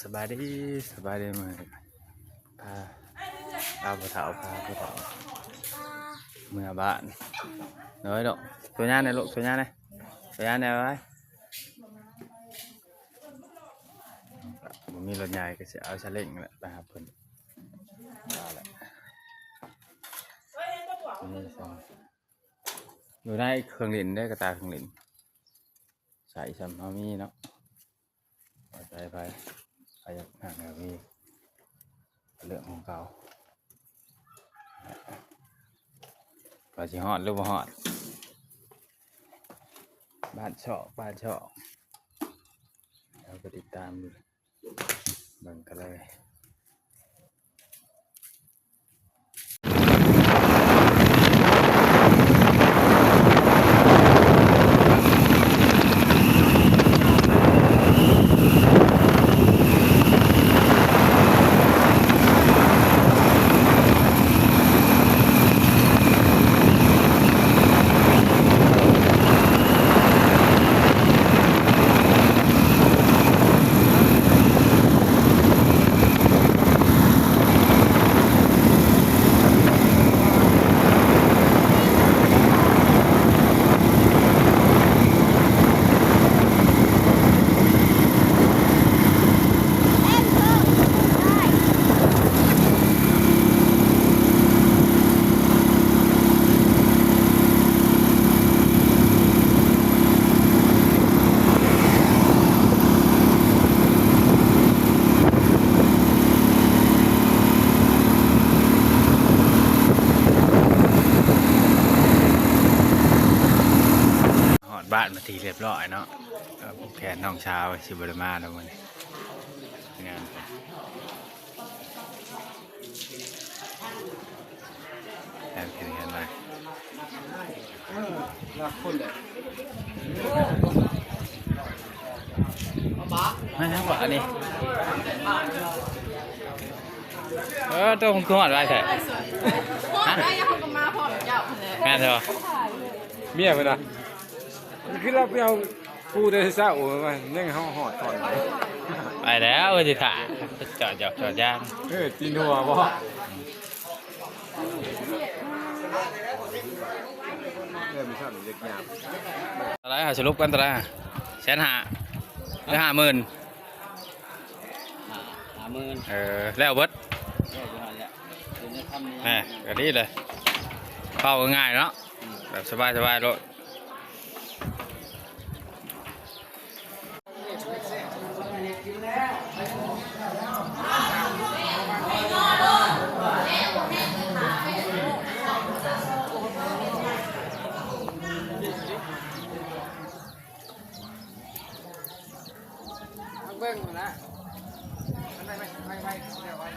ສະບາຍດີ ສະບາຍດີ ມື້ນີ້ພາ ພາຜູ້ເຖົ້າ ພາຜູ້ເຖົ້າເມືອບ້ານ. ໂດຍລູກ ໂຊຍາແດ່ລູກ ໂຊຍາແດ່ ໂຊຍາແດ່ໄວ. ບໍ່ມີລົດໃຫຍ່ກໍຊິເອົາຊາເລັ້ງແຫຼະໄປຮັບເພິ່ນ. ຢູ່ໃນເຄື່ອງຫຼິ້ນເດ້ ກະຕ່າເຄື່ອງຫຼິ້ນ ໃສ່ຊ່ຳເຮົາມີເນາະ. ເອົາໃຈໃຜ ໃຜຢາກຫຍັງກະມີ ເລື່ອງຂອງເຂົາ ວ່າຊິຮອດຫຼືບໍ່ຮອດ ບ້ານຊອກ ບ້ານຊອກ ເຮົາກະຕິດຕາມຢູ່ ເບິ່ງກັນເລີຍ. ຮອດບ້ານເປັນທີ່ຮຽບຮ້ອຍເນາະ. ແຜນນ້ອງສາວຊິບໍ່ໄດ້ມາແລ້ວມື້ນີ້ ງານ ແອນເປັນເຮືອນໃໝ່ ເອີ ລາກຄົນເດ້ ແມ່ນຫຍັງວະອັນນີ້? ເອີ ໂຕ ຄືຮອດໄວແທ້ ຮະ? ຮອດໄວ ເຮົາກໍມາພ້ອມເຈົ້າຫັ້ນແຫຼະ ແມ່ນບໍ່? ເມຍເພິ່ນນະ ຄືລາວໄປເອົາປູແຕ່ເຊົ້າ ໂອ້ຍ ຍັງເຮົາຮອດກ່ອນ ໄປແລ້ວ ຊິຖ້າ ຈອດຢອກຈອດຢາງ ເອີ ຕີນຫົວບໍ່? ເອີ ມັນຊ້ຳເລັກຍາມ ເທົ່າໃດ? ເຮົາສະຫຼຸບກັນເທົ່າໃດ? ແສນຫ້າ ຫຼື ຫ້າໝື່ນ? ຫ້າ ຫ້າໝື່ນ ເອີ ແລ້ວເບິດ ແລ້ວຢູ່ຫັ້ນແຫຼະ ຢູ່ໃນຄຳນີ້ ແໝ ກະດີເລີຍ ເວົ້າງ່າຍໆເນາະ ອືມ ແບບສະບາຍໆໂລດ. ເບິ່ງພຸ້ນລະ ໄປໆໆ ໄປໆ.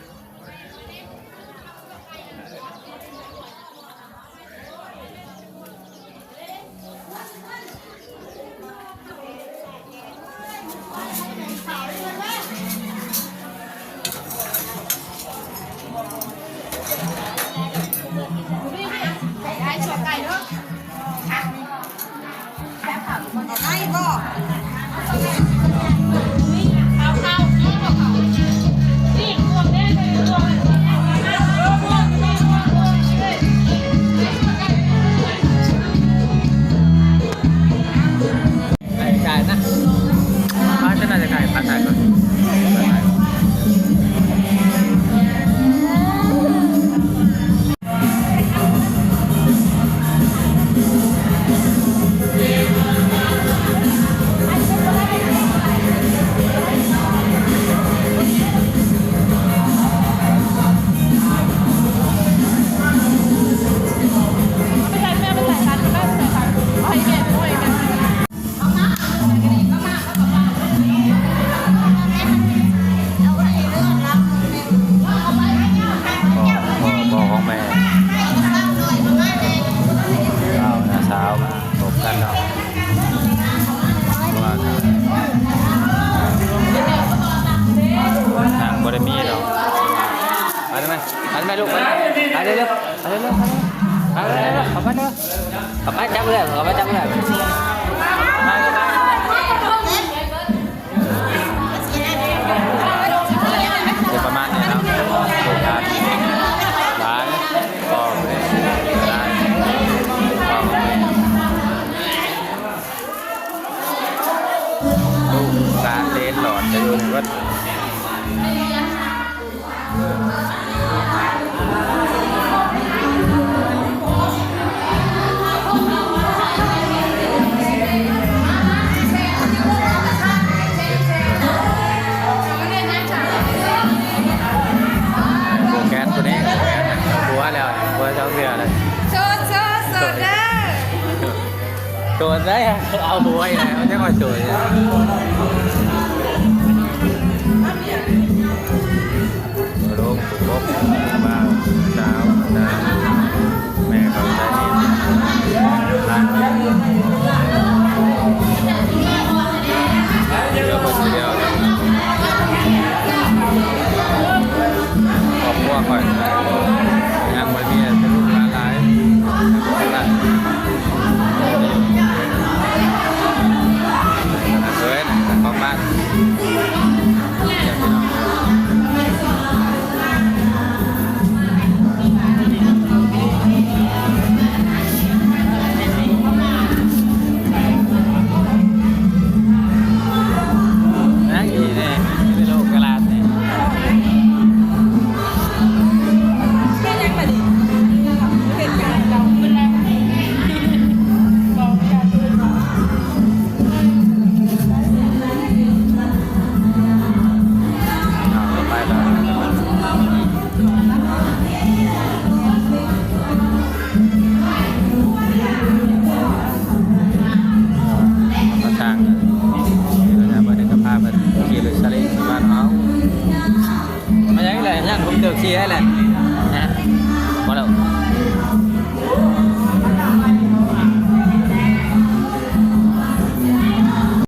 ໄປ ຈ່າຍນະ ປ້າ ເຈົ້າໜ້າຈະຂາຍ ປ້າ ຖ່າຍກ່ອນ. ພໍ່ ພໍ່ຂອງແມ່ ເອົານ້າສາວມາພົບກັນເນາະ ເພາະວ່ານາງບໍ່ໄດ້ມີດອກ ໄປໄດ້ໄໝ? ໄປໄດ້ໄໝລູກ? ໄປໄດ້ໄໝ? ໄປເດີ ໄປເດີ ໄປເດີ ໄປເດີ ເຂົ້າໄປເດີ ເຂົ້າໄປຈັບເຮືອນ ເຂົ້າໄປຈັບເຮືອນ ໄປ ໄປ ໄປ. ຈະຢູ່ໃນວັດ ໂຟກັສຜູ້ນີ້ ຜົວແລ້ວ ຜົວສອງເທື່ອແລ້ວ ໂສດ ໂສດ ໂສດເດີ. ໂສດໄດ໋ ເອົາຜົວອີກແລ້ວ ຈັກວ່າໂສດ ໂລງ ຜູ້ປົກ ບ່າວ ສາວ ນາງ ແມ່ຂອງຊາຍນີ້ ຫຼານ ເຫຼືອຄົນດຽວ ຄອບຄົວຂ້ອຍ ຍັງບໍ່ມີລູກຫຼານຫຼາຍ ເອີຍ ຂອງບ້ານ ນາງອີແດ່ ເປັນໂລກກະລາດນີ້ ເປັນຫຍັງບາດນີ້ ເປັນການເຈົ້າ ທາງ ເພິ່ນກໍພາເພິ່ນຂີ່ລົດຊາເລ້ງບ້ານເຮົາ. ມາຫຍັງແຫຼະ ຍ່າງຜົມເຕີກເສຍແຫຼະ ຮະ ບໍ່ແລ້ວ